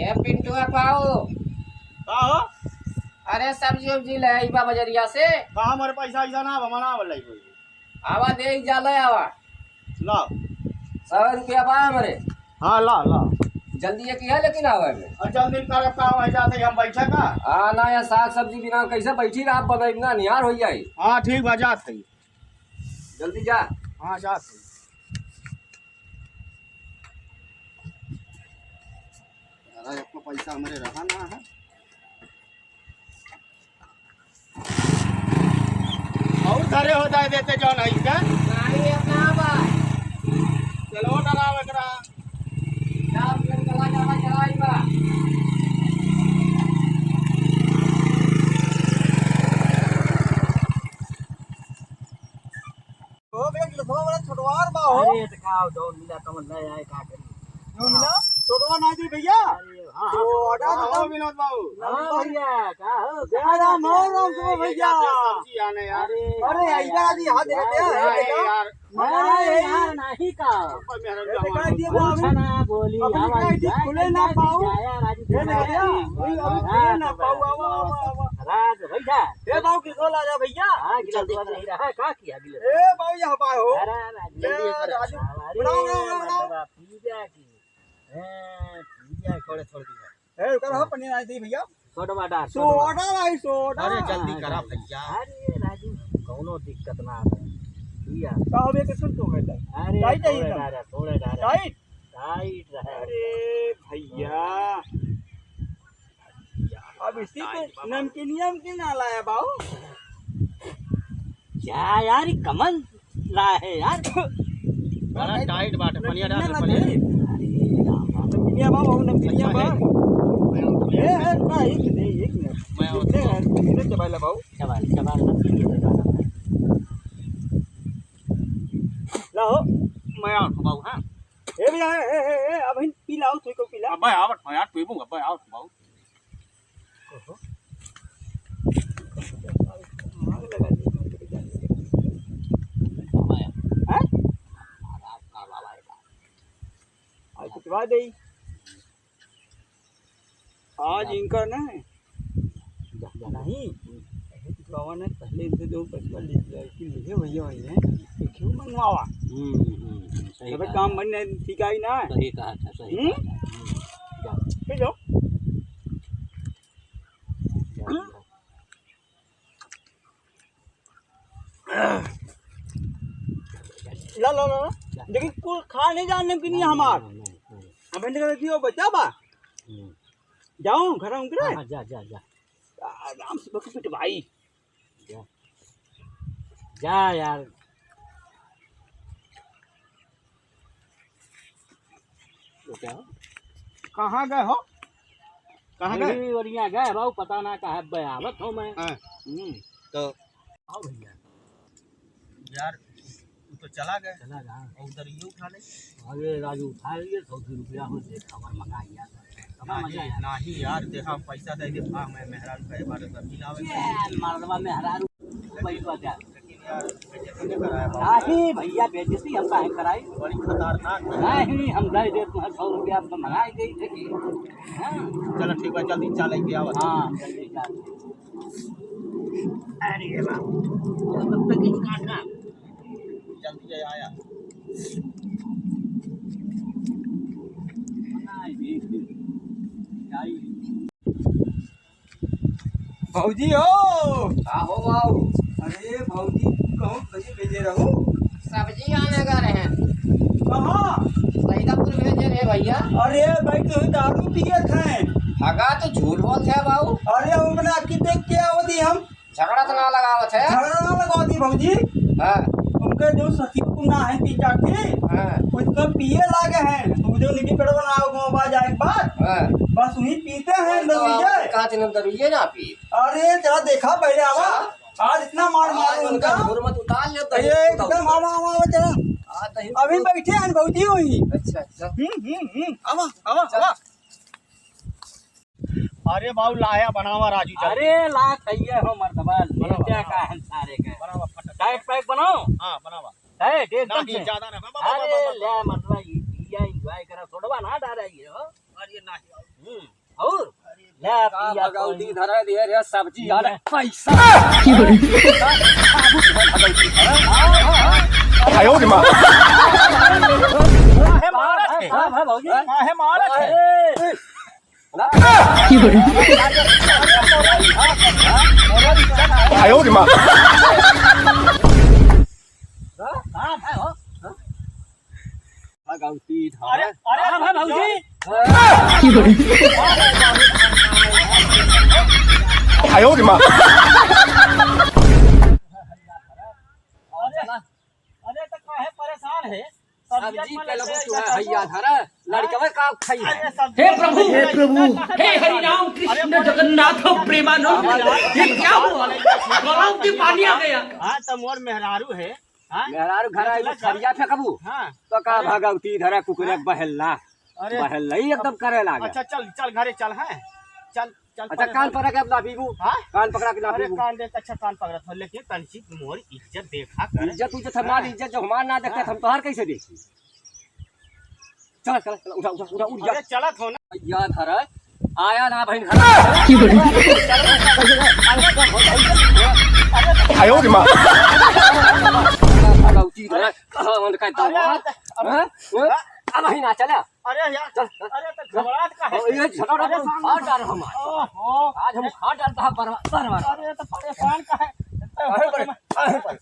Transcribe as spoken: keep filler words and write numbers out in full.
ए पिंटुआ पाओ। का हो? अरे सब्जी उब्जी ले आई बा बजरिया से। का हमरे पैसा ऐसा ना बा, मना वाला ही कोई। आवा दे ही जा ले आवा। ला। सौ रुपया बा हमरे। हाँ, ला, ला। जल्दी ये किया लेकिन आवे में। और जल्दी कर का हो जाते हम बैठे का? हाँ ना, या साग सब्जी बिना कैसे बैठी रहा, आप बनाई ना, निहार हो जाए। हाँ, ठीक बा, जात है। जल्दी जा। हाँ, जात है। अरे, अपना पैसा हमरे रहा ना है। और धरे हो जाए देते जौन है इसका। नहीं, अपना बा। चलो, डरावे करा। जा, फिर चला, चला, चला, ई बा। ओ, भैया, गिलसवा बड़ा छोटवार बा हो। अरे, तो का हो, जौन मिला तमन ले आए, का करी? जौन मिला? छोटवा ना दी भैया। अरे, हाँ, हाँ, तो ऑर्डर हाँ, दो। विनोद बाबू। हाँ, भैया, का हो? क्या नाम हो, राम सुबह भैया? सब्जी आने यार। अरे, अरे, यार, आइया जी, हाथ दे दे, अरे, देखा? यार। मजा नहीं, आया। यार, नहीं का। ऊपर में हरा ये देखा, ये कुछ ना बोली, अभी आवाज नहीं, नहीं, खुले ना नहीं, पाऊ। आया, राजू, ये देखा? अभी, अभी हाँ, खुले ना तो पाऊ, बस। आवा, आवा, आवा। राज, भैया। ए बाबू, किसको ला जा भैया? हाँ, गिलास जल्दी वाला करो। ही रहा, का किया गिलास? ए बाबू, यहाँ पाए हो। अरे, अरे, ए, जल्दी करो। राजू, अरे, बनाओ, बनाओ, बनाओ, बनाओ। मतलब, आप पी जाए कि? हैं, पी जाए, थोड़े, थोड़े दिन। ए, रुका रहो, पनीर आई थी भैया। सोडा डाल, सोडा। सोडा भाई, सोडा। अरे, जल्दी करा भैया। अरे, राजू, कौनो दिक्कत ना है। भैया। का हो भैया, किसको तो गए? अरे, टाइट है थोड़े एकदम। डाला, थोड़े डाला। टाइट? टाइट रहे। अरे, भैया। अब इसी पे नमकीनिया, नमकीन ना लाया बाऊ। क्या यार, ये कमल लाया है यार। बड़ा टाइट बाटे, पनिया डाल दे, नमकीनिया पनिया। अरे राम राम। नमकीनिया बाऊ, नमकीनिया अच्छा बाऊ। है। ए, ए, ना, एक दे, एक मिनट। मैं और दे, दे, दे, चबाइला बाऊ। चबाइला, चबाइला, नमकीनिया दे दो। लाओ। मैं और बाऊ, हाँ। ए भैया, ए, ए, ए, ए, अब हिन पी लाओ, तू को पी ला। अबे आवत, मैं यार पीबू, अबे आवत बाऊ। ओहो। आग लगा दी। हैं? आज कुछ बात है। आज इनका ना है। जा, जा। नहीं। हम्म। बाबा ने पहले इनसे जो पैसा ले लिया, कि लिए भैया वही है, तो क्यों मंगवावा? हम्म, हम्म, हम्म, सही अबे कहा काम था। बनने ठीक आई ना। सही कहा था, सही हम्म? कहा था। हम्म, जा। ले लो। जा, हम्म? जा। ला, ला, ला, ला। देखी, कुल खा नहीं जाने के लिए हमार। नहीं, नहीं, नहीं। अब इनके दियो बचा बा। हम्म। जाऊं घर उनके? हाँ, हाँ, जा, जा, जा। आराम से बकि पिट भाई। जा। जा यार। तो क्या हो? कहाँ गए हो? कहाँ गए? यही ओरिया गए बाबू, पता ना कहाँ बे आवत हो मैं। हाँ। हम्म। तो आओ भैया। यार, तू तो चला गए। चला गया। और उधर ये उठा ले। अरे राजू, उठा लिए, सौ रुपया हो से खबर मंगाई यार। खबर नहीं, मंगाई यार। नहीं यार, देखा पैसा दे दे, हाँ, मैं मेहरारू के बारे में सब्जी लावे। ये मर्दवा मेहरारू पैसा दे। लेकिन यार, बेइज्जती नहीं कराया बाबू। नहीं भैया, बेइज्जती हम काहे कराई? बड़ी खतरनाक है। नहीं, हम दे दे तुम्हें सौ रुपया, आप मंगाई दे थे कि। हाँ। चलो ठीक बा, जल्दी चल के आवत। हाँ, जल्दी चल। अरे बाप, तब तक इनका ना। जल्दी आया। भौजी हो। का हो बाऊ? अरे भौजी, कहूँ कहीं भेजे रहू? सब्जी आने गए रहे। कहाँ? सैदापुर भेजे रहे भैया। अरे भाई, तू दारू पियत है। भगा तो झूठ बोलत है बाऊ। अरे, उमना की देख के आवत ही हम। झगड़ा तो ना लगावत है। झगड़ा ना लगावत ही भौजी। हाँ। उनके जो सखी कुना है तीन चार ठी, हाँ। उसको पिए लागे हैं। तू जो निकी पेड़ बनाओ, गाँव बा जाए के बाद। हाँ। बस वही पीते हैं, तो दरुइये। का दिन दरुइये ना पी। अरे, चला देखा पहले आवा। चला। आज इतना मार मार आज उनका उनका। घूर मत उतार ले, अरे, दही एकदम उतार। आवा, आवा, आवा, चला। आज दही अभी उतार। बैठे हैं भौजी वही। अच्छा, अच्छा। हम्म, हम्म, हम्म। आवा, आवा, चल। आवा। अरे बाबू, लाया बनावा राजू, चल। अरे, ला खाइए हो मर्दबा, ले बनावा, क्या बनावा। का है सारे के? बनावा फटाफट। टाइट पैक बनाओ। हाँ, बनावा। टाइट, एकदम नहीं, से। ज्यादा ना, बा, बा, बा, अरे, बा, बा। ले मर्दबा, ये पिया enjoy करा, सोडवा ना डाला ये हो। अरे, नहीं। हम्म। ले, का पिया भगौती पानी। धरे दिए रे सब्जी यार, पैसा। आयो रे माँ। काहे मारत है? हाँ, हाँ, भौजी। काहे मारत है? आयो रे माँ। हाँ, हाँ, हो। भगौती अरे, धरे। अरे, हाँ, हाँ, भौजी। आयो रे माँ। अरे, अरे, तो काहे परेशान है? सब्जी सब्जी में पे लगे लगो तू है, भैया धरा। लड़कवे का खाई है। अरे, सब्जी हे प्रभु, हे प्रभु, हे हरि राम कृष्ण जगन्नाथ प्रेमानंद, ये क्या हुआ? गलाव के पानी आ गया। हाँ, तो मोर मेहरारू है। हाँ? मेहरारू घर आई, मतलब थरिया फेंकबू? हाँ। तो का अरे। भगौती धरा कुकुरे हाँ? बहल्ला। अरे। बहल्ला ही एकदम करे लागे। अच्छा, चल, चल, घरे चल, हैं? चल, चल, अच्छा, परे कान चल। पकड़ा के अपना पीबू। हाँ? कान पकड़ा के ना अरे, पीबू। कान देख, अच्छा, कान पकड़त हो, लेकिन तनची मोर इज्जत देखा कर। इज्जत, उज्जत हमार हाँ। इज्जत, जो हमार ना देखते, हाँ। हम तोहार कैसे देखी? चल, चल, चल, उठा, उठा, उठा, उठ जा। अरे, चलत हो ना। या धरा, आया ना बहिन घर। आयो रे माँ। भगौती धरा, कहाँ मन का अरे, दावा? अरे, हाँ? हाँ? अब बहिन आ चला। अरे यार, चल, चल। अरे तो घबरात का है? ओ, ये झगड़ा अरे, तो फाड़ डाल हम। ओहो। आज हम फाड़ डालता है बर्बाद, बर्बाद। अरे तो परेशान का है? काहे पर, काहे पर?